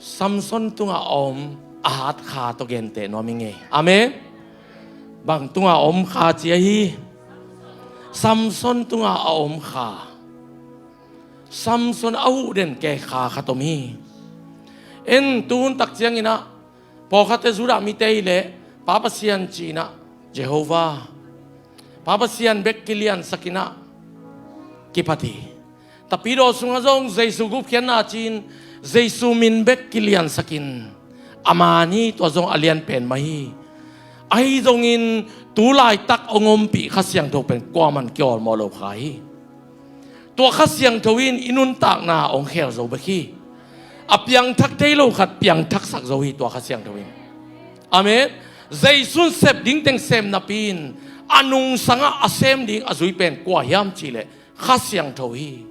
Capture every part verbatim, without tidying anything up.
Samson tungah a om a hat kha tawh genteh nuam ing ei. Amen. Bang tungah a om kha ci ahi? Samson tungah a om kha. Samson a huh den kei kha khat om hi. En tun tak ciangin ah pawlkhatte Judah mite hi leh Pa Pasian ci-in ah Jehovah, Pa Pasian bek kiliansak in ah kipat hi. Tapidaw sungah zong Jesu gupkhiatna ci-in Jesu min bek kiliansak in a man hi, tua zong a lianpen mah hi. Ahi zongin tu laitak hong ompih Kha Siangtho pen kuaman kiawlmawh lo kha hi. Tua Kha Siangtho in i nuntakna hong khel zo bek hi. A piangthak thei lo khat piangthaksak zo hi tua Kha Siangtho in. Amen. Jesu in sep ding teng sem napi in a nungsangah a sem ding a zui pen kua hiam cih leh Kha Siangtho hi.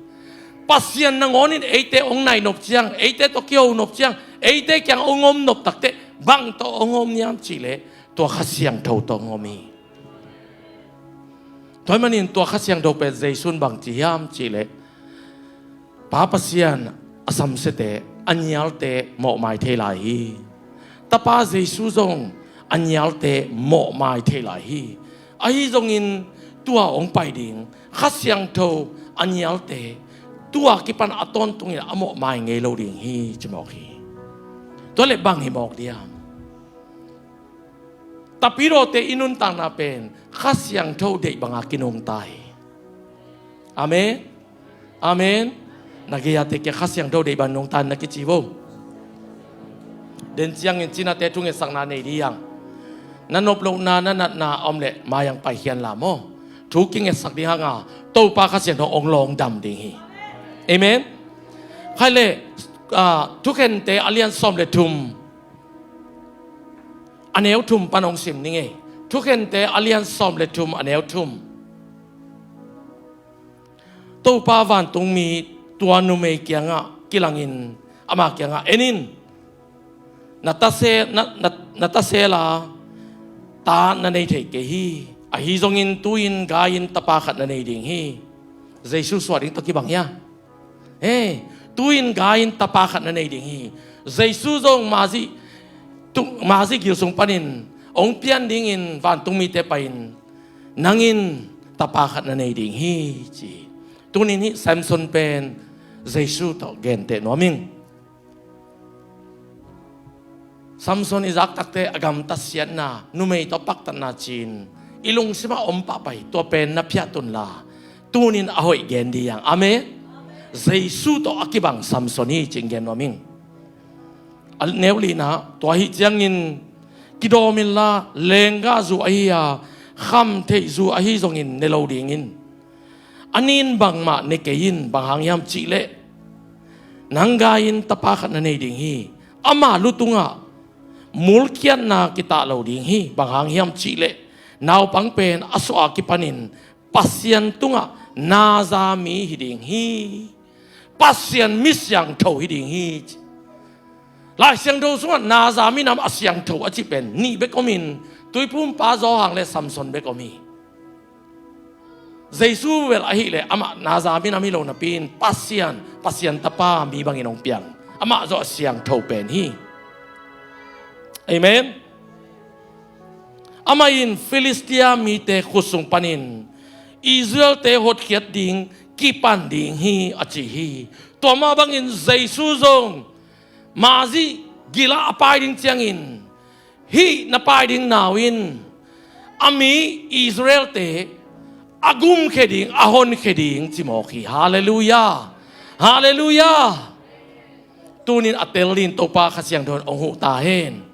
Pasian nangawn in eite hong nai nop ciang, eite tawh kiho nop ciang, eite kiang hong om nop takteh bang tawh hong om hiam cih leh tua Kha Siangtho tawh hong om hi. Tua ahih manin tua Kha Siangtho pen Jesu in bangci hiam cih leh Pa Pasian a samsiate, a nialte mawhmai thei lai hi. Tapa Jesu zong a nialte mawhmai thei lai hi. Ahi zongin tua hong pai ding Kha Siangtho a nialte tua kipan a tawntungin a mawhmai ngei lo ding hi ci mawk hi. Tua leh bang hi mawk diam? Tapidawte i nuntakna pen Kha Siangtho deih banga kinungta hi. Amen. Amen. Na gei-ate kia Kha Siangtho deih bang nungta in na kici vo. Den ciangin cinate thungetsakna nei ding hi hang. Na nop lohna, na natna a om leh mai hang paikhia inla maw. Thu kingetsak ding hanga Topa Kha Siangtho hong lawngdam ding hi. Amen. Khai leh, ah, Thukhente a lian sawm le thum, a neu thum pan hong sim ning ei. Thukhente a lian sawm le thum, a neu thum. Topa vantungmi tua numei kiangah kilangin ama kiangah, "En in, na tase, na, na, na tasela ta na nei thei kei hi. Ahi zongin tu-in gai-in tapa khat na nei ding hi." Jesu suah ding tawh kibang hia? Hei, tu-in gai-in tapa khat na nei ding hi. Jesu zong mazi, tu, mazi gil sung panin hong pian dingin vantungmite pai-in, "Nang in tapa khat na nei ding hi," ci. Tunin hih Samson pen Jesu tawh genteh nuam ing. Samson i zak takteh a gamtat siatna, numei tawh paktatna ci-in i lungsimah om pahpah hi. Tua pen na phiat unla, tunin a hoih gen ding hi hang. Amen. Jesu tawh a kibang Samson hi ci-in gen nuam ing. A neu lina, tua ahih ciangin kidawm inla, lenggahzu ahi a, khamtheihzu ahi zongin ne lo dingin, a nin bangmah ne kei in. Bang hang hiam cih leh nang gai-in tapa khat na nei ding hi. Ama lu tungah mulkhiatna kitah lo ding hi. Bang hang hiam cih leh naupang pen a suah a kipanin Pasian tungah naza mi hi ding hi. Pasian mi siangtho hi ding hi. Lai Siangtho sungah naza minam a siangtho a cih pen nih bek omin, Tuiphumpa Johan le Samson bek om hi. Jesu bel ahih leh amah naza minam hi lo napi-in Pasian, Pasian Tapa mi bangin hong piang. Amah zong a siangtho pen hi. Amen. Amah in Filistia mite khut sung panin Israelte hotkhiat ding kipan ding hi a ci hi. Tua mah bangin Jesu zong mazi gilah a pai ding ciangin, "Hih na pai ding nau in a mi Israelte a gumkhia ding, a honkhia ding," ci mawk hi. Halleluiah. Halleluiah. Tunin a tel dingin Topa Kha Siangtho in hong huh ta hen.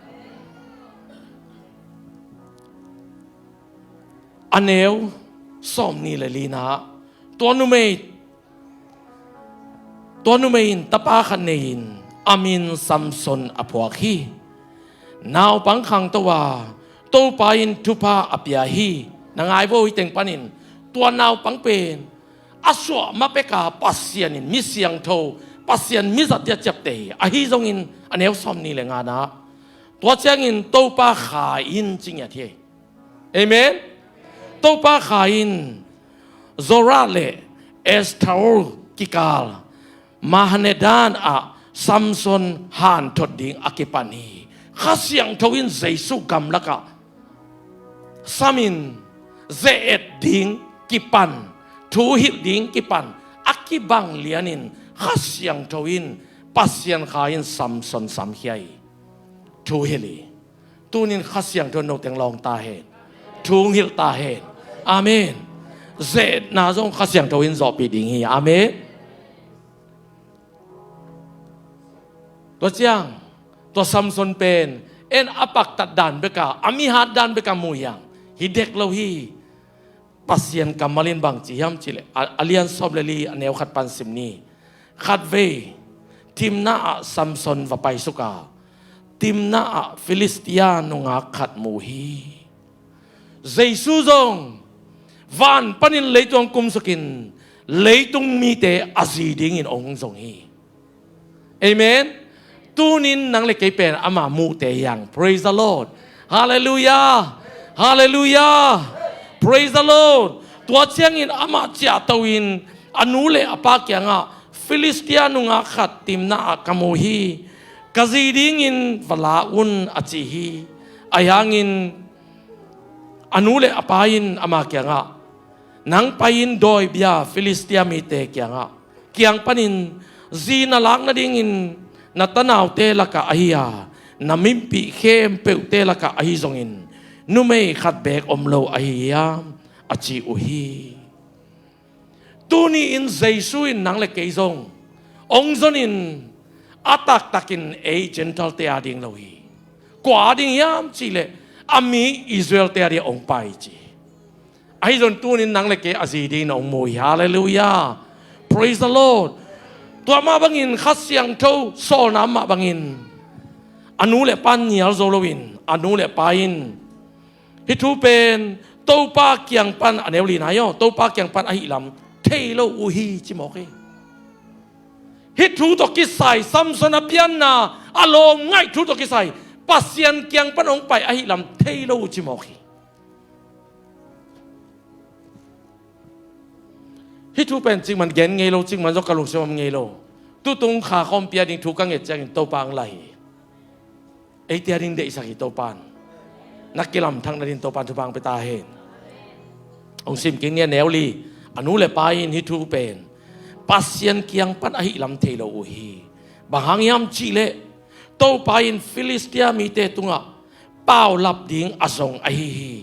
A neu sawmnih le lina, tua numei, tua numei in tapa khat nei-in a min Samson a phuak hi. Naupang khangto a, Topa in thupha a pia hi. Na ngai vo, hih teng panin tua naupang pen a suah ma peka Pasian in mi siangtho, Pasian mi zat dia ciapteh hi. Ahi zongin a neu sawmnih le ngana, tua ciangin Topa kha in ci ngiat hi. Amen. Topa kha in Zora le Estaol kikal Mahanedan ah Samson hanthot ding a kipan hi. Kha Siangtho in Jesu gamlakah samin ze-et ding kipan, thuhilh ding kipan a kibang lianin Kha Siangtho in Pasian Kha in Samson samkhia hi. Thuhilh hi. Tunin Kha Siangtho in noteng lawng ta hen. Thu hong hilh ta hen. Amen. Ze-etna zong Kha Siangtho in zawhpih ding hi. Amen. Tua ciang, tua Samson pen en a paktat dan beka, a mihat dan beka mu hiang. Hi dek lo hi. Pasian kammal in bang ci hiam cihleh, a, a lian sawm le li, a neu khat pan sim ni. Khatvei Timna ah Samson va paisuk a, Timna ah Filistia nungak khat mu hi. Jesu zong van panin leitung kumsukin leitung mite a zi dingin hong zong hi. Amen. Tunin nang le kei pen ama muhte hiang. Praise the Lord. Hallelujah. Hallelujah. Praise the Lord. Tua ciangin amah ciahto in a nu le a pa kiangah, Filistia nungak khat Timna ah ka mu hi. Ka zi dingin va la un, a ci hi. Ahi hangin a nu le a pa in ama kiangah, nang pai-in dawibia Filistia mite kiangah, kiang panin zi na lak nadingin na tanaute lakah ahi a, na mipih khempeuhte lakah ahi zongin numei khat beek om lo ahi hiam, a ci uh hi. Tuni-in Jesu in nang le kei zong hong zonin a taktakin ei Gentile-te a ding lo hi. Kua a ding hiam cihleh a mi Israel-te a ding hong pai ci. Ahi zong tunin nang le kei a zi dingin hong mu hi. Hallelujah. Praise the Lord. Tua mah bangin Kha Siangtho sawlna mah bangin a nu le pa nial zo loin, a nu le pa in hih thu pen Topa kiang pan, a neu lina hi aw, Topa kiang pan ahih lam thei lo uh hi ci mawk hi. Hih thu tawh kisai, Samson a pianna, a lawm ngaih thu tawh kisai Pasian kiang pan hong pai ahih lam thei lo uh ci mawk hi. Hih thu pen cikman gen ngei lo, cikman zong ka lungsim om ngei lo. Tutung kha khawm pia ding thu ka nget ciangin Topa ang lai hi. Eite a ding deihsak hi Topan. Na kilamthak nading Topan thupha ang pia ta hen. Hong sim kik ni, a neu li. A nu le pa in hih thu pen Pasian kiang pan ahih lam thei lo uh hi. Bang hang hiam cihleh Topa in Filistia mite tungah paulap ding a zong ahi hi.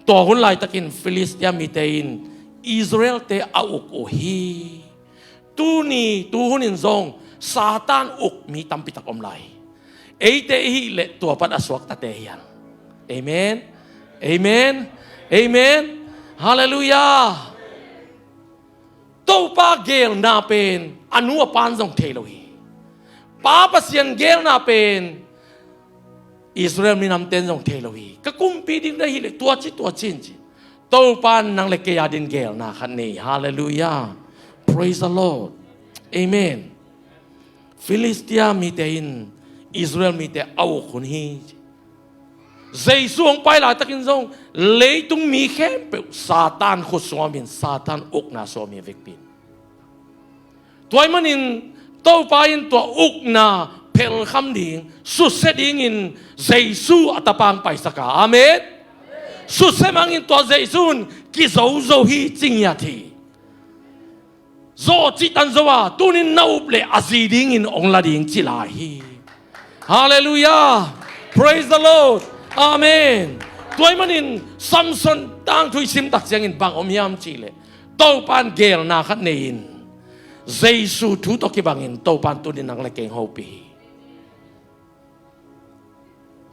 Tua hun laitakin Filistia mite in Israel-te a uk uh hi. Tuni, tu hunin zong Satan uk mi tampitak om lai. Eite i hih leh tua pan a suaktate hiang. Amen. Amen. Amen. Hallelujah. Topa geelna pen a nu a pan zong thei lo hi. Pa Pasian geelna pen Israel minamten zong thei lo hi. Ka kumpi ding na hih leh tua ci, tua ci in ci. Topan nang le kei a ding geelna khat nei. Hallelujah. Praise the Lord. Amen. Filistia mite in Israel mite a uk hun hi. Jesu hong pai laitakin zong leitung mi khempeuh Satan khut sungah om in, Satan ukna sungah om hi vekpi in. Tua ahih manin Topa in tua ukna phelkham ding, susia dingin Jesu a tapa hong paisak a. Amen. Susia mangin tua Jesu in kizozo hi, cingiat hi. Zaw cihtan zo a, tunin na up leh a zi dingin hong la ding ci lai hi. Hallelujah. Praise the Lord. Amen. Tua ahih manin Samson tangthu i sim tak ciangin bang om hiam cihleh, Topan geelna khat nei in, Jesu thu tawh kibangin Topan tunin nang le kei hong hopih hi.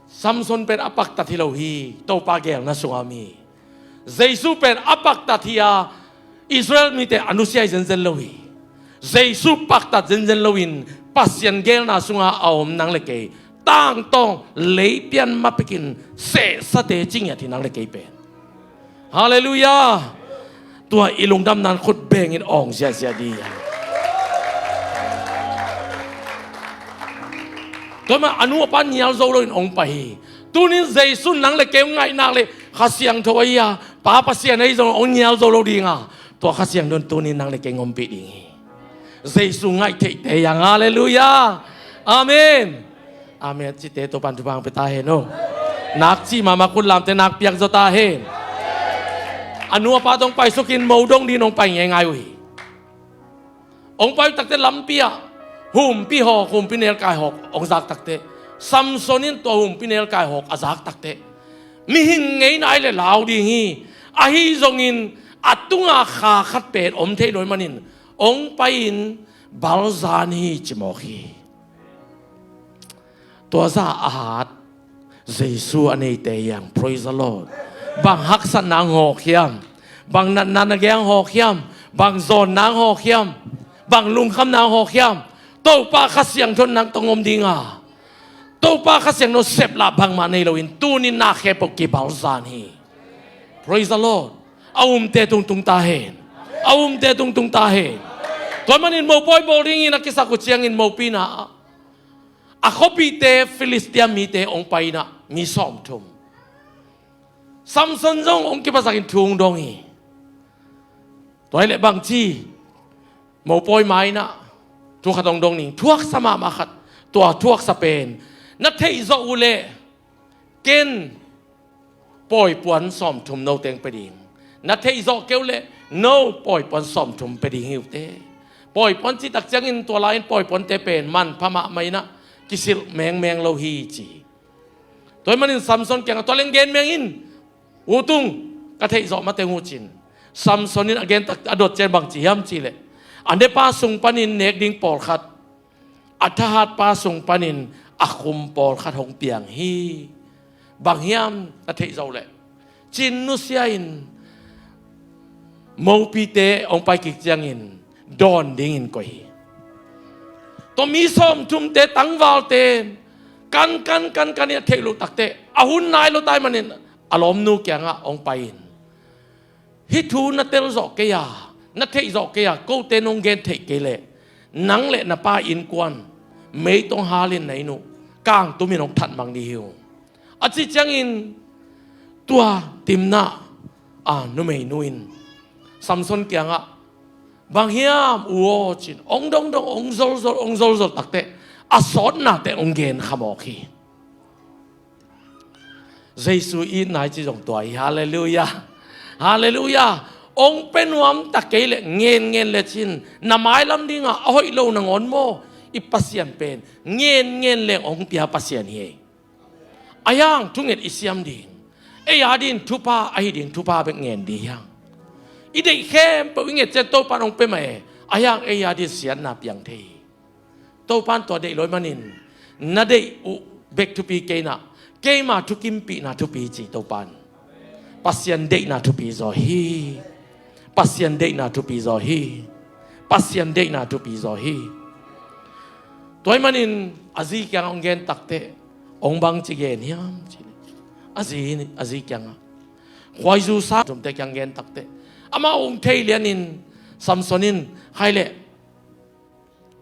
Samson pen a paktat hi lo hi, Topa geelna sungah om hi. Jesu pen a paktat hi a, Israel mite a nusia hi zenzen lo hi. Jesu paktat zenzen loin Pasian geelna sungah a om nang le kei, tangtawng lei pian mapikin sehsate cingiat hi nang le kei pen. Hallelujah. Tua i lungdamna in khut bengin awng ziahziah dih. Tua mah a nu a pa nial zo loin hong pai hi. Tunin Jesu in nang le kei hong ngaih nak leh Kha Siangtho ahi a, Pa Pasian ahi zong hong nial zo lo ding a, tua Kha Siangtho in tunin nang le kei hong ompih ding hi. Jesu ngaih theihte hiang, halleluiah. Amen. Amen cite Topan thupha hong pia ta hen aw. Nak cih mahmah khut lamte nak piak zaw ta hen. A nu a pa tawh hong paisukin mo dong dingin hong pai ngeingai uh hi. Hong pai takte lampi ah humpi hawk, humpi nelkai hawk hong zak takte, Samson in tua humpi nelkai hawk a zak takte, mihing ngeina ai le lau ding hi. Ahi zongin a tunga kha khat pen om thei lo ahih manin hong pai-in balzan hi ci mawk hi. Tua zah a hat Jesu a neite hiang. Praise the Lord. Bang haksatna hong hawk hiam? Bang natna na gen hong hawk hiam? Bang zawnna hong hawk hiam? Bang lungkhamna hong hawk hiam? Topa Kha Siangtho in nang tawh hong om ding a, Topa Kha Siangtho seplah bangmah nei loin tuni-in na khempeuh kibalzan hi. Praise the Lord. A umte tung tung ta hen. A umte tung tung ta hen. Tua ahih manin mopawi bawl dingin a kisak uh ciangin mopina ah a khuapihte Filistia mite hong pai-in ah mi sawmthum. Samson zong hong kipasakin thu hong dong hi. Tua hi leh bangci, mopawi mai-in ah thu khat hong dong ning, thuaksa mahmah khat. Tua thuaksa pen na theih zawh uh leh ken pawipuan sawmthum no teng pia ding. Na theih zawh kei uh leh no pawipuan sawmthum pia ding hi uh teh. Pawipuan cih tak ciangin tua lai-in pawipuante pen manpha mahmah in ah kisilh mengmeng lo hi ci hi. Tua ahih manin Samson kiangah tua leng gen meng in, ut ung, ka theih zawh mateng uh ci-in. Samson in a gen tak a dot ciang bangci hiam cih leh, a nepa sung panin nek ding pawlkhat, a thahatpa sung panin a khum pawlkhat hong piang hi. Bang hiam na theih zawh leh, ci-in nusia-in mopite hong pai kik ciangin dawn dingin koih hi. Tua mi sawmthumte tangvalte kan kan kan kan in a theih loh takte, a hun nai lo ta ahih manin a lawmnu kiangah hong pai-in, hih thu na tel zawh kei a, na theih zawh kei a, kote nong gen theih kei leh nang le na pa innkuan meitong halin na inn uh kangtumin hong that mang ding hi uh, a cih ciangin tua Timna a numeinu in Samson kiangah, bang hiam u aw, ci-in hong dongdong, hong zolzol, hong zolzol takte a sawtnate hong gen kha mawk hi. Jesu itna i cih zong tua hi. Halleluiah. Halleluiah. Hong pia nuam ta kei leh ngenngen lecin na mailam dingah a hoih lo nangawn maw, i Pasian pen ngenngen leng hong pia Pasian hi. Ahi hang thunget i siam ding, ei a dingin thupha ahi ding thupha bek ngen ding hi hang. I deih khempeuh i nget ciang Topa in hong pia mah e. Ahi hang ei a dingin siatna piang thei hi. Topa in tua deih lo ahih manin na deih uh bek thupi kei in ah, keima thukimpihna thupi ci Topa in. Pasian deihna thupi zaw hi. Pasian deihna thupi zaw hi. Pasian deihna thupi zaw hi. Tua ahih manin a zi kiangah hong gen takteh, hong bangci gen hiam cih leh, a zi, a zi kiangah khuaizu sang thumte kiang gen takteh, amau hong thei lianin Samson in, khaileh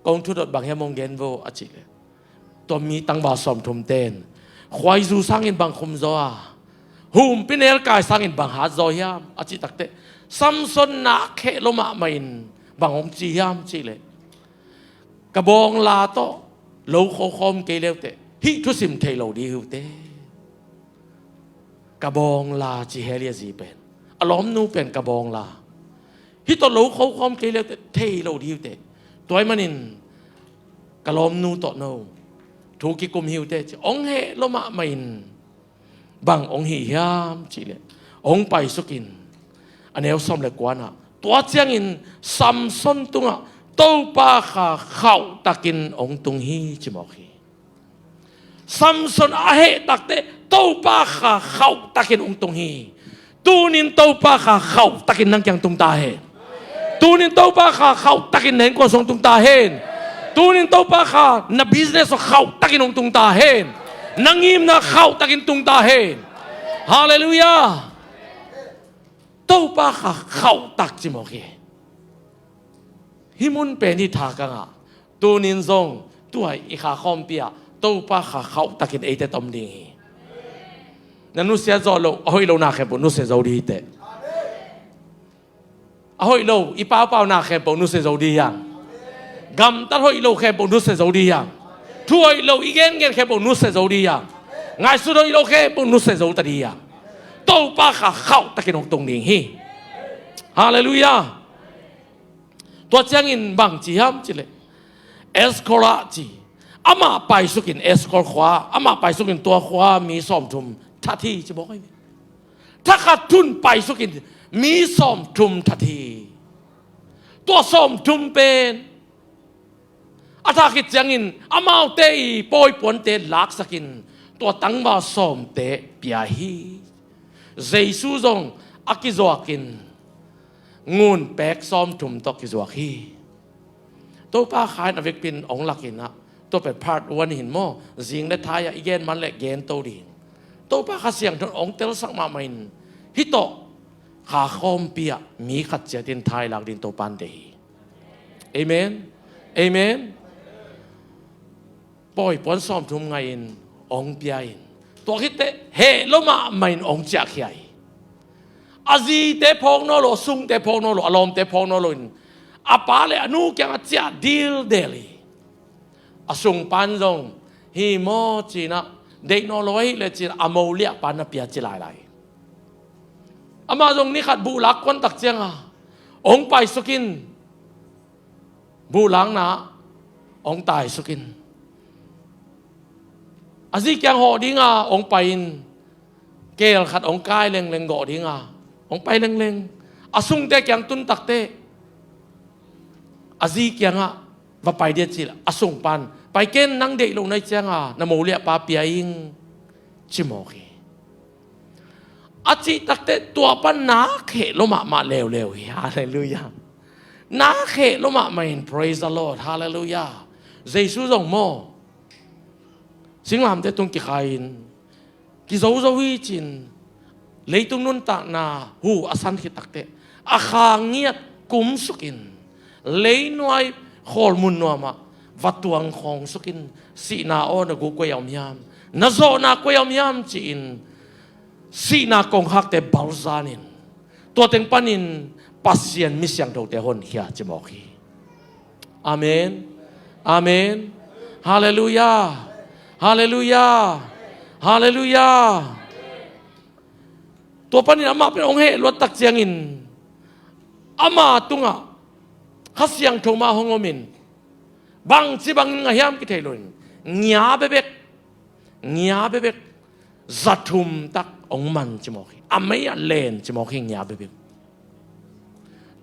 kong thudot bang hiam hong gen vo a cih leh, tua mi tangval sawmthumte in khuaizu sangin bang khum zaw a, humpi nelkai sangin bang hat zaw hiam a cih takteh, Samson na kheh lua mahmah in bang hong ci hiam cih leh, ka bawngla tawh lo khokhawm kei leuteh hih thusim thei lo ding hi uh teh. Ka bawngla ci hel hi a zi pen, a lawmnu pen ka bawngla. Hih tawh lo khokhawm kei leuteh thei lo ding hi uh teh. Tua ahih manin ka lawmnu tawh no thu kikum hi uh teh ci, hong heh lua mahmah in bang hong hih hiam cih leh, hong paisukin a neu sawm le kuana, tua ciangin Samson tungah Topa Kha khauhtakin hong tung hi ci mawk hi. Samson a heh takteh Topa Kha khauhtakin hong tung hi. Tunin Topa Kha khauhtakin nang kiang tung ta hen. Tunin Topa Kha khauhtakin na innkuan sung tung ta hen. Tunin Topa Kha na business khauhtakin hong tung ta hen. Na ngimna khauhtakin tung ta hen. Halleluiah. Topa Kha khauhtak ci mawk hi. Hih mun pen hih thakang ah, tunin zong tua i kha khawmpi ah Topa Kha khauhtakin eite tom ding hi. Na nusia zawh loh, a hoih lo na khempeuh nusia zo ding hi teh. A hoih lo i paupau na khempeuh nusia zo ding hi hang. Gamtat hoih lo khempeuh nusia zo ding hi hang. Thu hoih lo i gengen khempeuh nusia zo ding hi hang. Ngaihsut hoih lo khempeuh nusia zo ta ding hi hang. Topa Kha khauhtakin hong tung ding hi. Halleluiah. Tua ciangin bang ci hiam cih leh, Eskol ah ci. Amah paisukin Eskol khua, amah paisukin tua khua mi sawmthum that hi ci mawk hi. Thakhat thun paisukin mi sawmthum that hi. Tua sawmthum pen a thah khit ciangin amaute i pawi puante laksakin tua tangval sawmte pia hi. Jesu zong a kizuakin ngun pek sawmthum tawh kizuak hi. Topa Kha in a vekpi in hong lakin ah, tua pen part one hi maw, zing le thai ah i gen man leh gen to ding. Topa Kha Siangtho in hong telsak mahmah in, hih tawh Kha khawmpi ah mi khat ciatin thailak ding Topa in deih hi. Amen. Amen. Pawi puan sawmthum ngah in hong pia in, tua khit teh heh lo mahmah in hong ciahkhia hi. A zite phawk nawn lo, a sungte phawk nawn lo, a lawmte phawk nawn lo in a pa le a nu kiangah ciah dildel hi. A sungpan zong hi maw ci-in ah, deih nawn lo ahih leh ci-in a mo liahpa na pia ci lailai. Amah zong ni khat buhlak kuan tak ciangah hong paisukin, buhlakna ah hong taisukin, a zi kiang hawh dinga hong pai in, keel khat hong kai lengleng gawh dinga hong pai lengleng, a sungte kiang tun tak teh a zi kiangah va pai dia ci leh, a sungpan, pai ken, nang deih lo na hih cianga na mo liahpa pia ing ci mawk hi. A cih tak teh tua pan nak heh lo mahmah leuleu hi. Halleluiah. Nak heh lo mahmah in, praise the Lord. Halleluiah. Jesu zong maw, singlamteh tung kikhai in, kizozo hi ci-in, leitung nuntakna hu a san khit tak teh a kha ngiat kumsukin, leinuai khawlmun nuamah va tuang khawngsukin, sihna aw na guk koi-ah om hiam, na zawhna koi-ah om hiam ci-in, sihna kongkhakte balzanin, tua teng panin Pasian mi siangthote honkhia ci mawk hi. Amen. Amen. Halleluiah. Halleluiah. Halleluiah. Tua panin amah pen hong heh luat tak ciangin, ama tungah Kha Siangtho mah hong omin, bangci bangin ngah hiam kithei loin, ngia bekbek, ngia bekbek, za thum tak hong man ci mawk hi. A mei ah len ci mawk hi, ngia bekbek.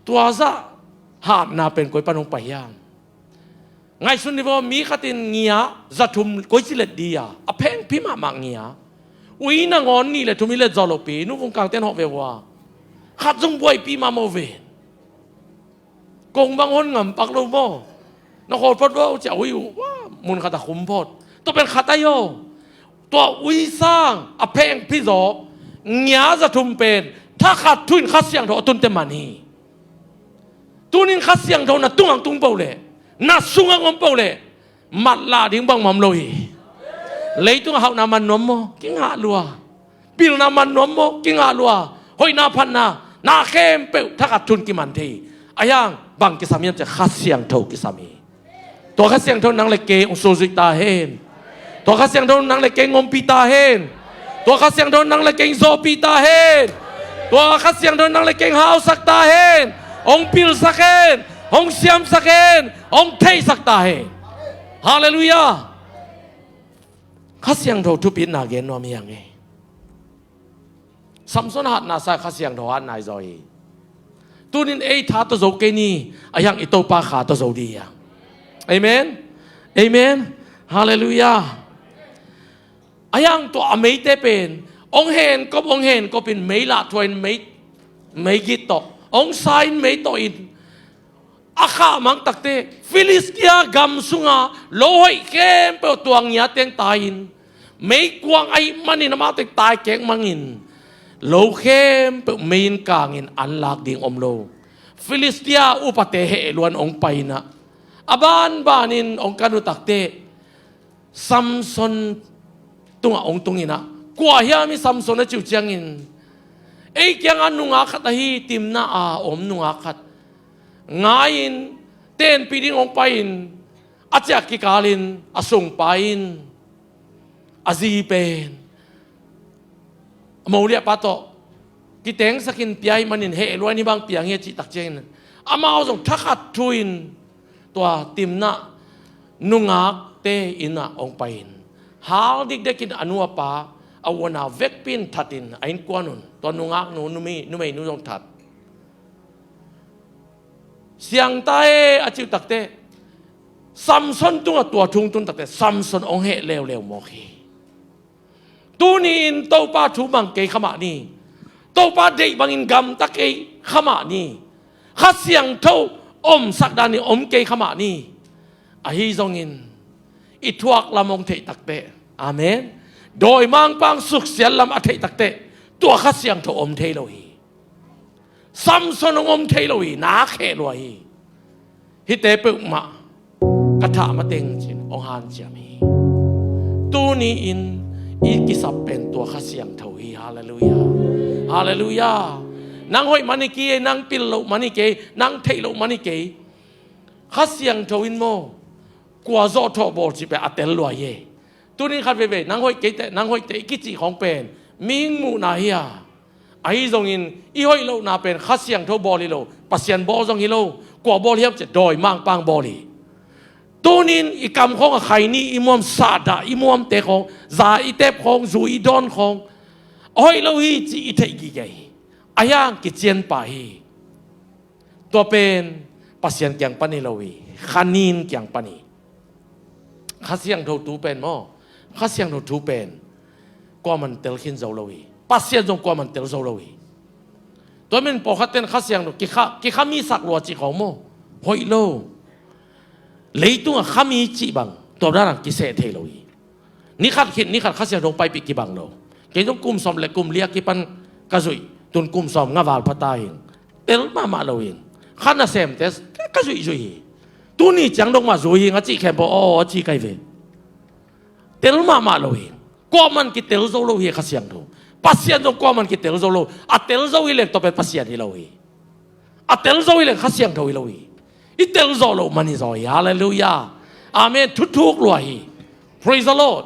Tua zah hatna pen koi pan hong pai hiam? Ngaihsun ni vaw, mi khatin ngia za thum koi ci let ding a, a phengphi mahmah ngia. Ui nangawn nih le thum hi let zawh lopi, nu vung kangten hawh ve ua, khat zong buaipih mah maw ve. Kong bang hon ngam pak lo maw? Na khawl phot vaw, ciah ui uh, wah, mun khat a khum phot. Tua pen khat ahi aw. Tua ui sang a phengphi zaw ngia za thum pen thakhat thu in Kha Siangtho a tunte man hi. Tunin Kha Siangtho na tungah tung peuh leh, na sungah om peuh leh, matlah ding bangmah om lo hi. Leitungah hauhna man nuam maw? Kingah lua. Pilna man nuam maw? Kingah lua. Hoihna phatna, na khempeuh thakhat thu in kiman thei hi. Ahi hang bang kisam hiam cih leh Kha Siangtho kisam hi. Tua Kha Siangtho nang le kei hong sulzuih ta hen. Tua Kha Siangtho nang le kei hong ompih ta hen. Tua Kha Siangtho nang le kei hong zawhpih ta hen. Tua Kha Siangtho nang le kei hong hausak ta hen. Hong pilsak hen. Hong siamsak hen. Hong theihsak ta hen. Halleluiah. Kha Siangtho thupitna gen nuam hi hang e. Samson hatna sa Kha Siangtho hatna hi zaw hi. Tunin ei tha tawh zo kei ni, ahi hang i Topa Kha tawh zo ding hi hang. Amen. Amen. Halleluiah. Ahi hang tua a meite pen hong henkop, hong henkop in, mei lah thuah in, mei, mei git tawh, hong sa in, mei tawh in, a khahmang tak teh Filistia gam sunga lo hoih khempeuh tua ngia teng tai-in, meikuang ahih manin amau teng tai kekmangin, lo khempeuh mei in kangin an lak ding om lo. Filistia upate heh luan hong pai in ah, a banbanin hong kan uh tak teh Samson tungah hong tung in ah, kua hiam hih Samson a cih uh ciangin, ei kiangah nungak khat ahi, Timna a om nungak khat, ngai-in, tenpih ding hong pai-in a ciah kikalin a sungpa in a zi pen a moliahpa tawh kitengsakin pia ahih manin heh lua in hih bang piang hi a cih tak ciangin amau zong thakhat thu-in tua Timnah nungakte inn ah hong pai-in hal dikdekin a nu a pa a u a nau vekpi in thatin a innkuan un tua nungaknu numei, numeinu zong that. Siangtho e a cih takte Samson tungah tua thu hong tun takte Samson hong heh leuleu mawk hi. Tuni-in Topa thu mang kei kha mah ni. Topa deih bangin gamta kei kha mah ni. Kha Siangtho omsak danin om kei kha mah ni. Ahi zongin i thuak lam hong theih takte, amen, dawimangpa hong suksiat lam a theih takte tua Kha Siangtho om thei lo hi. Samson hong om thei lo hi, nak heh lua hi. Hihte peuhmah ka thah mateng cin hong hanciam hi. Tuni-in i kisap pen tua Kha Siangtho hi. Halleluiah. Halleluiah. Nang hoih man hi kei, nang pil loh man hi kei, nang theih loh man hi kei. Kha Siangtho in maw kua zawhthawh bawl cih pen a tel lua hi. Tuni-in khat veivei nang hoih kei teh, nang hoih teh i kicih khawng pen mihing muhna hi a, ahi zongin i hoih lohna pen Kha Siangtho bawl hi lo, Pasian bawl zong hi lo, kua bawl hiam cih dawimangpa hong bawl hi. Tuni-in i kam khawng a khaini i muam, sahdah i muamte khawng, za i tep khawng, zui i dawn khawng a hoih lo hi cih i theih gige hi. A hiang kician pah hi. Tua pen Pasian kiang pan hi lo hi, khanin kiang pan hi. Kha Siangtho thu pen maw, Kha Siangtho thu pen kuaman tel khin zo lo hi. Pasian zong kuaman tel zo lo hi. Tua men pawlkhat ten Kha Siangtho kikha, kikha mi sak lua cih khawng maw, hoih lo. Leitungah kha mi cih bang tua dan a kiseh thei lo hi. Ni khat khit ni khat Kha Siangtho hong paipih kibang lo. Kei zong kum sawm le kum li a kipan ka zuih, tun kum sawm nga val pha ta hi. Tel mahmah lo hi. Kha nasemte ka zuihzuih hi. Tuni ciang dong mah zui hi, nga cih khempeuh aw a ci kai ve. Tel mahmah lo hi. Kuaman kitel zo lo hi Kha Siangtho. Pasian zong kuaman kitel zo lo. A tel zo hi leng tua pen Pasian hi lo hi. A tel zo hi leng Kha Siangtho hi lo hi. I tel zawh loh man hi zaw hi. Halleluiah. Amen. Thuthuk lua hi. Praise the Lord.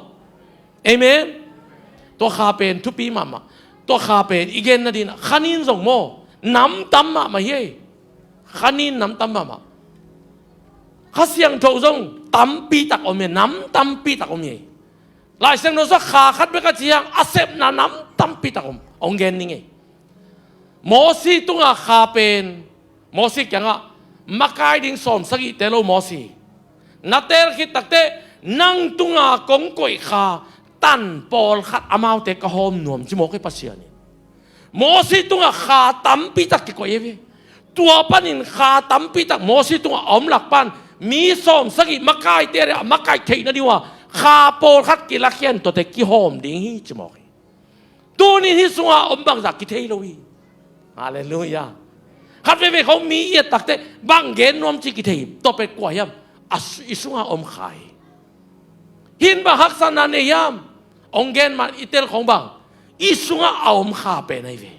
Amen. Tua Kha pen thupi mahmah. Tua Kha pen i gen nading ah khanin zong maw, nam tam mahmah hi. Khanin nam tam mahmah. Kha Siangtho zong tampi tak om hi. Nam tampi tak om hi. Lai Siangtho sung Kha khat bek a ci hang a sepna nam tampi tak om. Hong gen ning ei. Mosi tungah Kha pen, Mosi kiangah makai ding sawm sagihte lo Mosi, na teel khit takte nang tungah kong koih Kha tan pawlkhat amaute ka hawm nuam ci mawk hi Pasian in. Mosi tungah Kha tampi tak kikoih hi ve. Tua panin Kha tampi tak Mosi tungah a om lak pan mi sawm sagih makaite a makai theih nading uh a Kha pawlkhat kilakhian tuate kihawm ding hi ci mawk hi. Tuni hih sungah a om bangzah kithei lo hi. Halleluiah. Khat veivei khawng mi i et takte bang gen nuam ci kithei hi. Tua pen kua hiam? A su-, i sungah a om Kha hi. Hih in bang haksatna nei hiam? Hong gen man i tel khawng bang i sungah a om Kha pen ahi ve.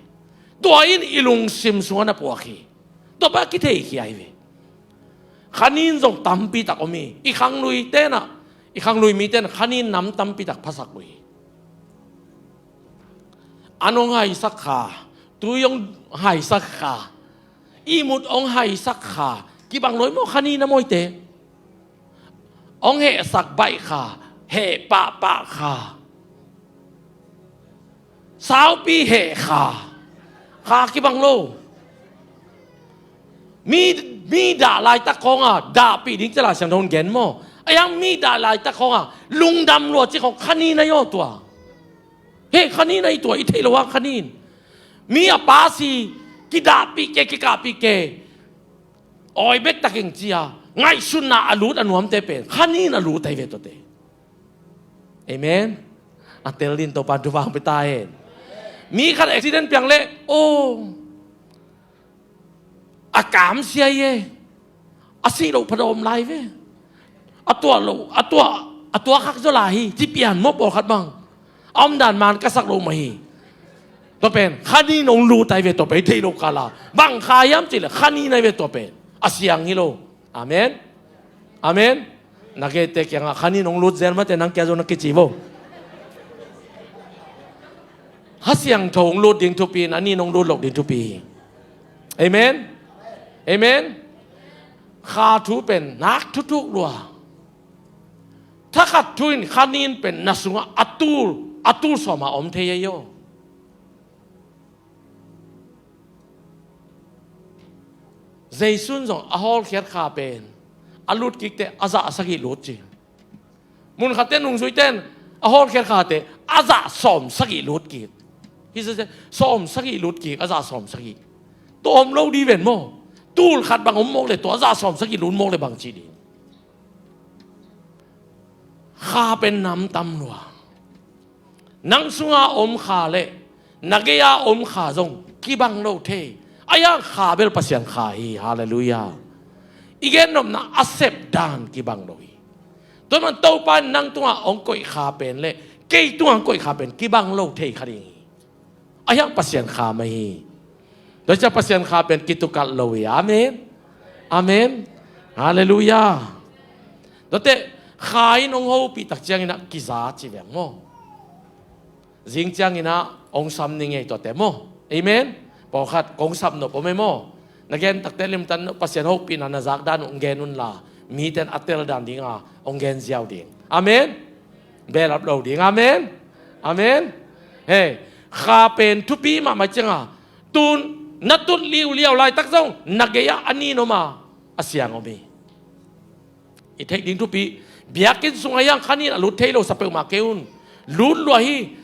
Tua in i lungsim sungah na puak hi. Tua pen a kitheikhia ahi ve. Khanin zong tampi tak om hi. I khanglui tenah, i khanglui mi tenah khanin nam tampi tak phasak uh hi. An hong haisak Kha, tui hong haisak Kha, ihmut hong haisak Kha, kibang lo hi maw khanin a mawite? Hong hehsak baih Kha, heh pahpah Kha, saupi heh Kha, Kha kibang lo. Mi, mi dah laitak khawng a dahpih ding ci Lai Siangtho in gen maw? A hiang mi dah laitak khawng a lungdam lua ci khawng khanin ahi aw tua. He, khanin ahi tua, i theih lo hang khanin. Mi a pa si, kidahpih ke, kikahpih ke. Awi bek takin ci a ngaihsutna a lut a nuamte pen khanin a lut ahi ve tuate. Amen. A tel din Topa in thupha hong pia ta hen. Mi khat accident piang leh, oh, a kamsia hi e. A sih loh pha dawm lai ve. A tuah loh, a tuah, a tuah khak zaw lai hi ci pian maw pawlkhat bang. A omdan man ka sak loh mah hi. Tua pen khanin hong lut ahi ve tua pen, i theih loh kal a. Bang Kha hiam cih leh khanin ahi ve tua pen. A siang hi lo. Amen. Amen. Na gei te kiangah kha nin hong lut zel mate nang kia zo na kici vo. Kha Siangtho hong lut ding thupi in a nin hong lut loh ding thupi hi. Amen. Amen. Kha thu pen nak thuthuk lua. Thakhat thu in kha nin pen na sungah a tul a tul sawma om thei ahi aw. Jesu in zong a hawlkhiat kha pen a lut kik te a zah sagih lut ci. Mun khat te nungzui ten a hawlkhiat kha te a zah sawm sagih lut kik. Hi sawm sagih lut kik a zah sawm sagih. Tua om lo di ven maw? Tul khat bang om mawk le tua a zah sawm sagih lut mawk le bang ci di. Kha pen nam tam lua. Nang sunga om kha le na gei-a om kha zong kibang lo thei. A hiang kha bel Pasian kha hi. Halleluiah. I gen nopna a sep dan kibang lo hi. Tua man Topa in nang tungah hong koih kha pen le kei tungah hong koih kha pen kibang lo thei kha ding hi. A hiang Pasian kha mai hi. Tua ciang Pasian kha pen kitukalh lo hi. Amen. Amen. Halleluiah. Tuate kha in hong hopih tak ciangin ah kiza ci veng maw? Zing ciangin ah hong sam ning ei tuate maw? Amen. Pawlkhat kong sap nop om ei maw? Na gen takte limtan Pasian hopihna na zak dan uh hong gen unla miten a tel dan dinga hong gen ziau ding. Amen. Belap lo ding. Amen. Amen. Hei, kha pen thupi mahmah cianga tun na tut liuliau laitak zong na gei-ah a nin om a a siang om hi. I theih ding thupi. Biakinn sungah hiang kha nin a lut thei lo sa peuhmah kei un. Lut lua hi.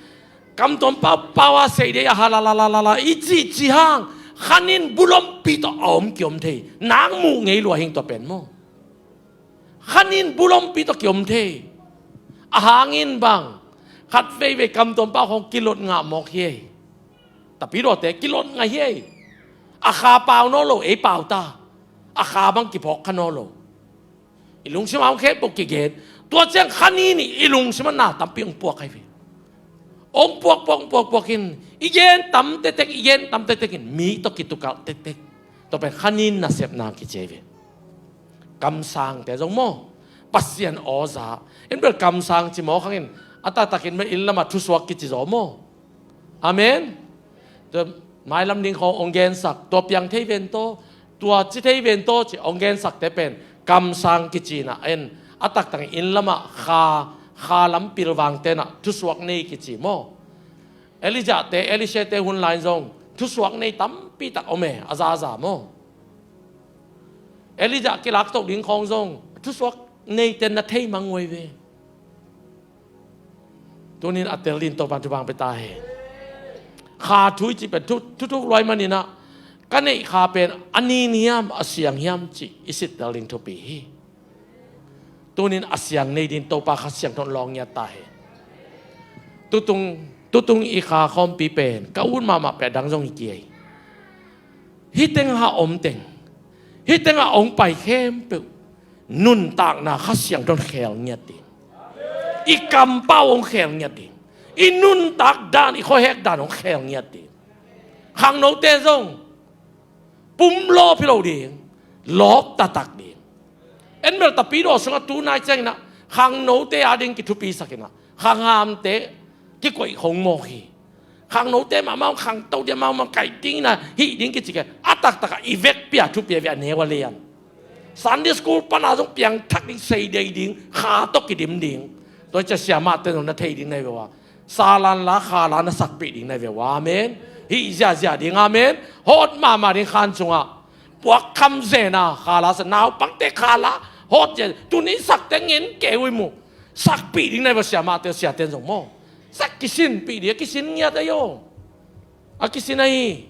Kamtuam pau pau a sei dei a ha la la la la la i cihcih hang kha nin bulompi tawh a om kiom thei. Nang muh ngei lua hing tua pen maw? Kha nin bulompi tawh kiom thei. A hangin bang khat veivei kamtuam pau khong kilot ngah mawk hi ei. Tapidawte kilot ngah hi ei. A kha pau naw lo ei pau ta. A kha bang kiphawk kha naw lo. I lungsim a hong khep bawk kigen. Tua ciang kha nin i lungsim a na tampi hong puak ahi ve. Hong puak puak hong puak puak in i gen tam tektek i gen tam tektek in mi tawh kitukalh tektek. Tua pen kha nin nasepna kici ahi ve. Kamsangte zong maw? Pasian awza. En bel kamsang ci maw khangin a taktakin bel inn lamah thusuak kici zaw maw? Amen. Tua mailam ding khawng hong gensak tua piang thei ven taw tua ci thei ven taw ci hong gensakte pen kamsang kici na en a taktakin inn lamah kha kha lam pilvangte na thusuak nei kici maw? Elijahte Elisha-te hun lai zong thusuak nei tampi tak om e a zaza maw? Elijah kilaktok ding khawng zong thusuak neite na thei mang uai ve. Tunin a tel din Topan thupha pia ta hen. Kha thu i cih pen thuthuk luai maninah ka neih kha pen a nin hiam a siang hiam cih i sit tel ding thupi hi. Tunin a siang nei din Topa Kha Siangtho in lawng ngiat ta hen. Tutung tutung i kha khawmpi pen ka ut mahmah peh dang zong hi kiai. Hih tengah a om teng hih tengah a hong pai khempeuh nuntakna Kha Siangtho in khel ngiat ding. I kampau hong khel ngiat ding. I nuntak dan i khuahek dan hong khel ngiat ding. Khangnote zong pum lawp hi lo ding. Lawp taktak ding. En bel tapidaw sungah tunai cianginah khangnote a ding kithupisakinah khanghamte kikoih khong mawk hi. Khangnote mahmah hong khangto dia mahmah kaih dingina hih ding kicike a taktakah i vekpi a thupi a ve a neu a lian. Sunday school pana zong piangthak ding sei dei ding kha tawh kidim ding. Tua cia siamahte zong na thei ding na hi ve ua. Salan la khala na sakpih ding na hi ve ua. Amen. Hih ziazia ding amen. Hawt mahmah ding khan sungah puak kham zena khala sa naupangte khala hawt zia tuni sakte ngen kei ui mu. Sakpih ding na hi ve ua siamahte siaten zong maw. Sak kisinpih ding a kisin ngiat ahi aw. A kisin ahi.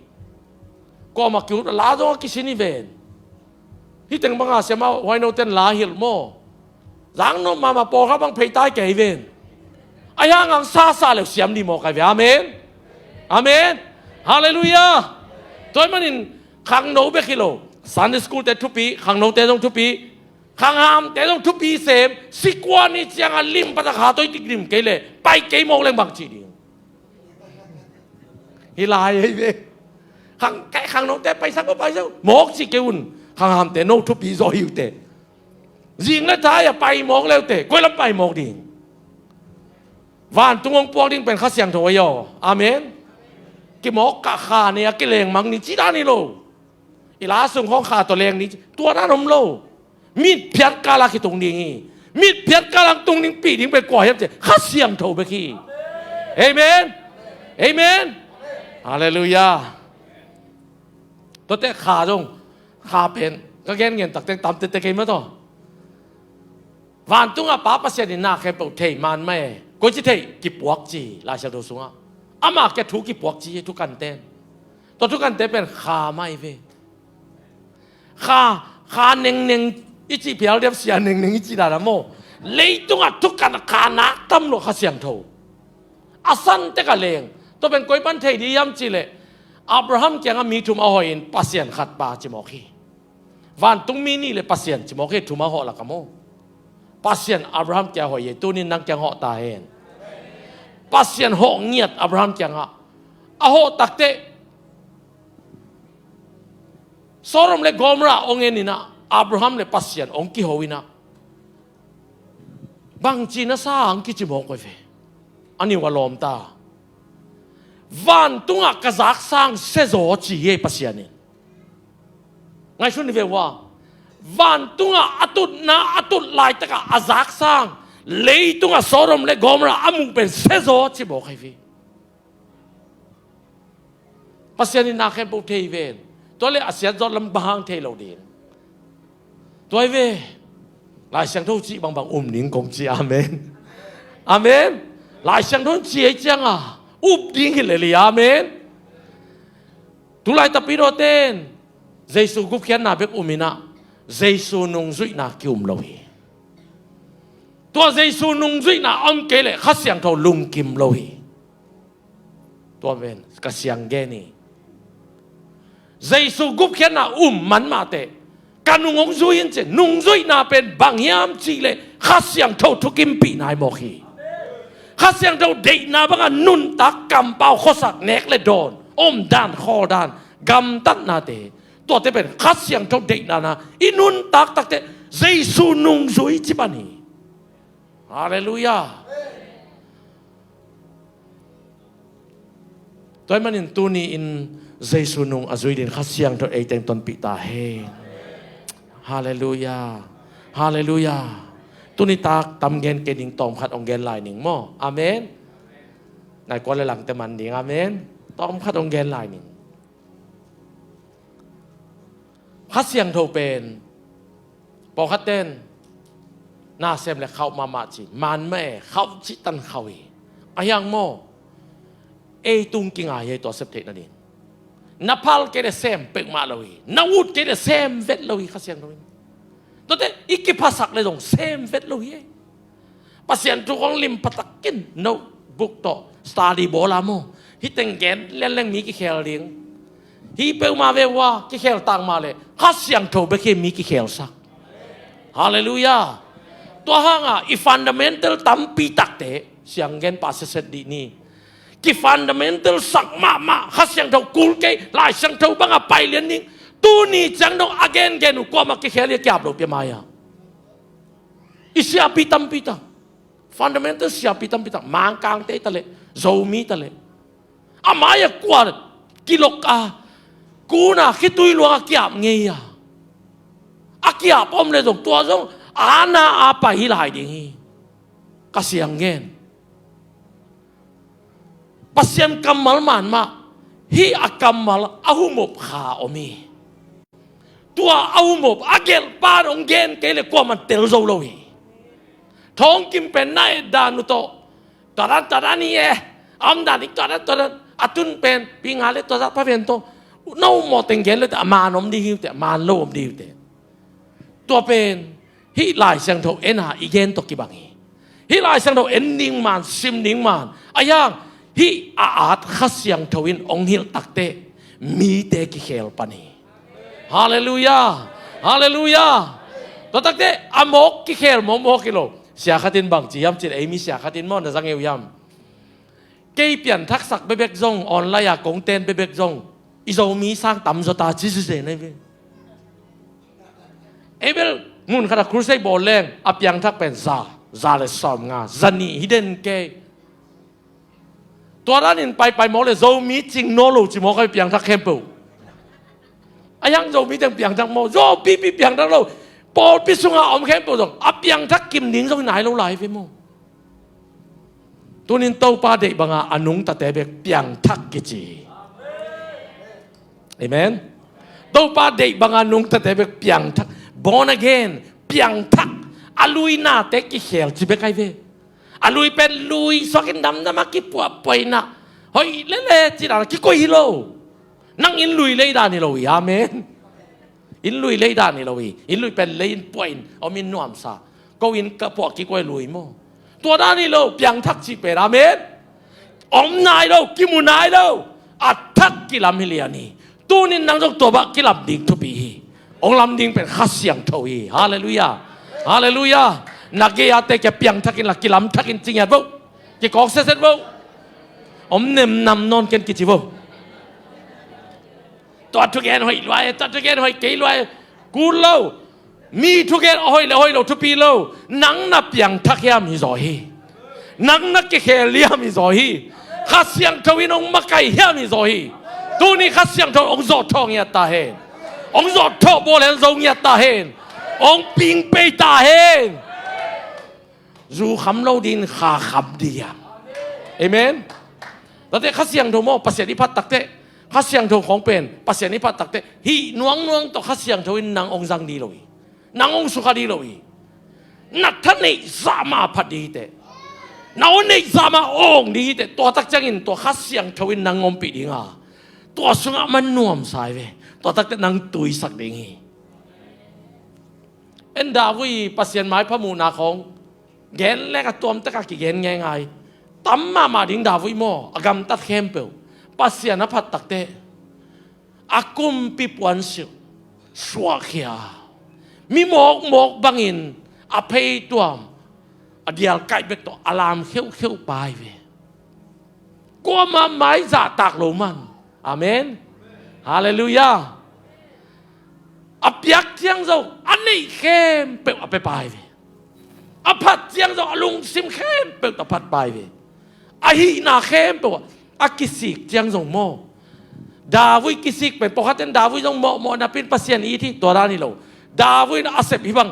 Kuamah kiut a la zong a kisin hi ven. Hih teng banga siamah huainoten la hilh maw? Zang nop mahmah pawlkhat bang pheitai kei ven. A hiangang sasa leu siam dih mawk ai ve. Amen. Amen. Halleluiah. Tua hi manin khangno bek hi lo. Sunday school te thupi khangnote zong thupi. Khanghamte zong thupi sem. Sikuani cianga lim patak ha toi tik lim kei le pai kei mawk leng bang cih ding. Hi lai hi ve. Khang kai khangnote paisak ko paisak mawk cih kei un. Khanghamte no thupi zaw hi ute. Zing le tai a pai mawk leute, koi lam pai mawk ding? Vantung hong puak ding pen Kha Siangtho ahi aw. Amen. Kimawk kah kha nei a kileng mang ni ci dan hi lo. I la sung khawng kha tawh leng ni, tua dan om lo. Mitphiat kal a kitung ding hi. Mitphiat kal a tung ding, pih ding pen kua hiam cih leh Kha Siangtho bek hi. Amen. Amen. Halleluiah. Tuate kha zong, kha pen ka gen ngen tak teng tam tete kei mah tawh. Vantungah Pa Pasian in na khempeuh thei man mah e. Koici thei? Kipuak ci, Lai Siangtho sungah. Ama kia thu kipuak ci, thukanten. Tua thukante pen kha mah hi ve. Kha, kha nengneng i cih phial diam, sia nengneng i cih dan a maw. Leitungah thukan a kha nak tam lo Kha Siangtho. A san tek a leng. Tua pen koi pan thei ding hiam cih leh, Abraham kiangah mi thum a hoih in Pasian khat pa ci mawk hi. Vantung mi nih le Pasian ci mawk hi, thum a hawh lak a maw. Pasian Abraham kiang a hoih hi, tuni in nang kiang hawh ta hen. Pasian hawh ngiat Abraham kiangah. A hawh takteh Sodom le Gomorrah hong en in ah, Abraham le Pasian hong kiho in ah, bangci na sa hang kici mawk uh hi ve. A niu a lawm ta. Vantungah ka zak sang sia zaw ci hi Pasian in. Ngaihsun ni ve ua. Vantungah a tutna a tut laitakah a zak sang, leitungah Sodom le Gomorrah a muh pen sia zaw ci mawk hi ve. Pasian in na khempeuh thei ven. Tua le a siat zawt lam bang hang thei lo ding? Tua hi ve. Lai Siangtho cih bangbang um ning kong ci, amen. Amen. Lai Siangtho in ci ei cianga up ding hi lel hi, amen. Tulai tapidawte in Jesu gupkhiatna bek um in ah, Jesu nungzuihna ki-um lo hi. Tua Jesu nungzuihna om kei leh Kha Siangtho lungkim lo hi. Tua pen ka siang gen hi. Jesu gupkhiatna um man mahteh, ka nung hong zui in ci, nungzuihna pen bang hiam cih leh Kha Siangtho thukimpihna hi mawk hi. Kha Siangtho deihna bangah nuntak, kampau, khuasak, nek le dawn, omdan, khawldan, gamtatnate, tuate pen Kha Siangtho deihna na i nuntak takteh Jesu nungzui ci pan hi. Halleluiah. Tua ahih manin tuni in Jesu nung a zui dingin Kha Siangtho ei teng tonpih ta hen. Halleluiah. Halleluiah. Tuni tak tam gen kei ning, tawmkhat hong gen lai ning maw. Amen. Nai kua le langte man ding. Amen. Tawmkhat hong gen lai ning. Kha Siangtho pen, pawlkhatte in na sem le khauh mahmah ci, man mah e, khauh cih tan khauh hi. A hiang maw, ei tung kingai hi tua sep theih nading. Na phal kei le sem peuhmah lo hi, na ut kei le sem vet lo hi Kha Siangtho in. Tuate i kiphasak le zong sem vet lo hi. Pasian thu kong lim pha takin notebook tawh study bawl a maw, hih teng gen lianleng mi kikhel ding. Hih peuhmah ve ua, kikhel tak mah leh Kha Siangtho bek hi mi kikhelsak. Halleluiah. Tua hangah i fundamental tampi takte siang gen pah setset dih ni. Kifundamental sak mahmah, Kha Siangtho kul kei, Lai Siangtho bangah pai lian ning. Tuni ciang dong a gengen uh kuamah kikhel hi a, kiap lo pia mai-ah. I siapi tampi tak, fundamental siapi tampi tak, Mangkangte ta leh, Zomi ta leh, a mai-ah kua kilok a, kuna khitui luang a kiap ngei a. A kiap om le zong tua zong a na a pai hi lai ding hi. Ka siang gen. Pasian kammal man mah, hih a kammal a humop kha om hi. Tua a humop a gelhpa hong gen kei le kuaman tel zo lo hi. Thawngkim pen na et dan uh tawh, tua dan tua dan hi e, a om dan hi tua dan tua dan, a tun pen pi nga le tua zah pha ven tawh, na humop teng gen le teh a man om ding hi uh teh, a man lo om ding hi uh teh. Tua pen hih Lai Siangtho en a i gen tawh kibang hi. Hih Lai Siangtho en ding man, sim ding man, a hiang hih a at Kha Siangtho in hong hilh takteh mite kikhel pan hi. Halleluiah. Halleluiah. Tua takteh a mawk kikhel mawkmawk hi lo. Sia khat in bang ci hiam cih leh, ei mi sia khat in maw, na za ngei uh hiam? Kei pianthaksak bekbek zong, online a kong ten bekbek zong, i Zomi sang tam zaw ta ci zizen ahi ve. Ei bel Mun khat a crusade bawl leng a piangthak pen za, za le sawmnga, za nih hi den kei. Tua danin paipai mawk le Zomi cing nawn lo ci mawk a piangthak khempeuh. A hiang Zomi teng piangthak maw, Zomi pi piangthak lo. Pawlpi sunga om khempeuh zong a piangthak kim ding zong nai lo lai ve maw. Tunin Topa deih banga a nungtate bek piangthak kici hi. Amen. Topa deih banga nungtate bek piangthak, born again, piangthak. A lui nate kikhel ci bek ai ve. A lui pen lui suakin damdam a kipuahpuah inah hoih lele ci dan a kikoih hi lo. Nang inn lui lei dan hi lo hi. Amen. Inn lui lei dan hi lo hi. Inn lui pen lei in puah in om in nuamsa. Ko inn ka puah kikuai lui maw. Tua dan hi lo, piangthak cih pen. Amen. Om nai lo, kimu nai lo. A thak kilam hi lian hi. Tunin nang zong tua bah kilam ding thupi hi. Hong lam ding pen Kha Siangtho hi. Halleluiah. Halleluiah. Na gei-ate kia piangthak inla kilamthak in ci ngiat vo. Kikawk setset vo. Om nemnam nawn ken kici vo. Tua thugen hoih luai, tua thugen hoih kei luai. Kul lo. Mi thugen a hoih le hoih lo thupi lo. Nang na piangthak hiam hi zaw hi. Nang na kikhel hiam hi zaw hi. Kha Siangtho in hong makai hiam hi zaw hi. Tuni Kha Siangtho hong zawhthawh ngiat ta hen. Hong zawhthawh bawl hen zo ngiat ta hen. Hong ping pei ta hen. Zu kham lo ding, kha kham ding hiam. Amen. Tate Kha Siangtho maw, Pasian i phat takteh, Kha Siangtho khawng pen Pasian i phat takteh, hih nuangnuang tawh Kha Siangtho in nang hong zang ding lo hi. Nang hong sukha ding lo hi. Na tha neih zah mah a phat ding hi teh. Na aw neih zah mah a awng ding hi teh. Tua tak ciangin tua Kha Siangtho in nang ompih ding a, tua sungah man nuamsa hi ve. Tua takteh nang tuisak ding hi. En David Pasian maipha muhna khawng gen leng a tuamtek a kigen ngeingai. Tam mahmah ding David maw, a gamtat khempeuh Pasian a phat takteh a kumpi puansilh suahkhia, mi mawkmawk bangin a pheituam a dialkaih bek tawh a lam kheukheuh pai ve. Kuamah mai zahtak lo man. Amen. Halleluiah. A piak ciang zo a neih khempeuh a pia pai ve. A phat ciang zo a lungsim khempeuh a phat pai ve. A hihna khempeuh a kisik ciang zo maw, David kisik pen pawlkhatten David zong mawhmawh napin Pasian it hi, tua dan hi lo. David a sep hi bang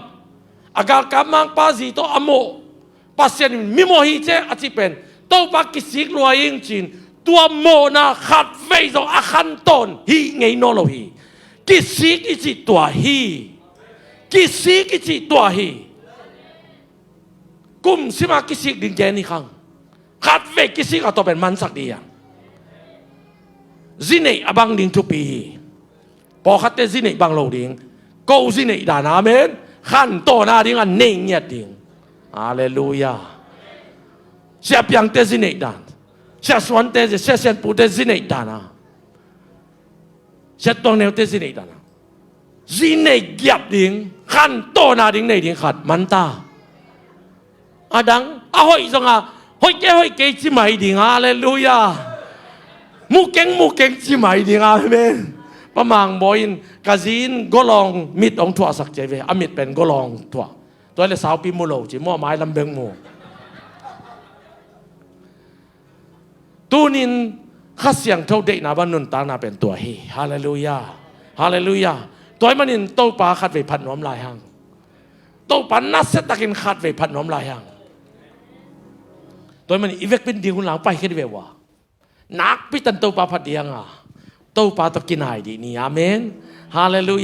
a galkap mangpa zi tawh a mawh Pasian in mi mawh hi ce a cih pen Topa kisik lua ing cin, tua mawhna khatvei zong a khantawn hih ngei nawn lo hi. Kisik i cih tua hi. Kisik i cih tua hi. Kum sima kisik ding gen hi khang. Khatvei kisik a tua pen mansak ding hi a. Zi neih a bang ding thupi hi. Pawlkhatte zi neih bang lo ding. Ko zi neih dan, amen. Khantawn a ding a nei ngiat ding. Halleluiah. Sia Piangte zi neih dan. Sia Suante zi, Sia Sianpute zi neih dan a. Sia Tuang Neute zi neih dan a. Zi neih giap ding. Khantawn a ding nei ding khat manta. A dang a hoih zong a hoih kei hoih kei ci mai ding. Halleluiah. Mu keng mu keng ci mai ding. Amen. Pa Mang Bawi in ka zi in golawng mit hong thuahsak ci ve. A mit pen golawng thuah. Tua le saupi mu lo ci, mu a mai lam beng mu. Tunin Kha Siangtho deihna bang nuntakna pen tua hi. Halleluiah. Halleluiah. Tua ahih manin Topa khatvei phat nuam lai hang. Topa nasia takin khatvei phat nuam lai hang. Tua ahih manin i vekpin ding hun lang pai khit ve ua. Nakpi tan Topa phat ding a, Topa tawh kinai dih ni. Amen. Halleluiah.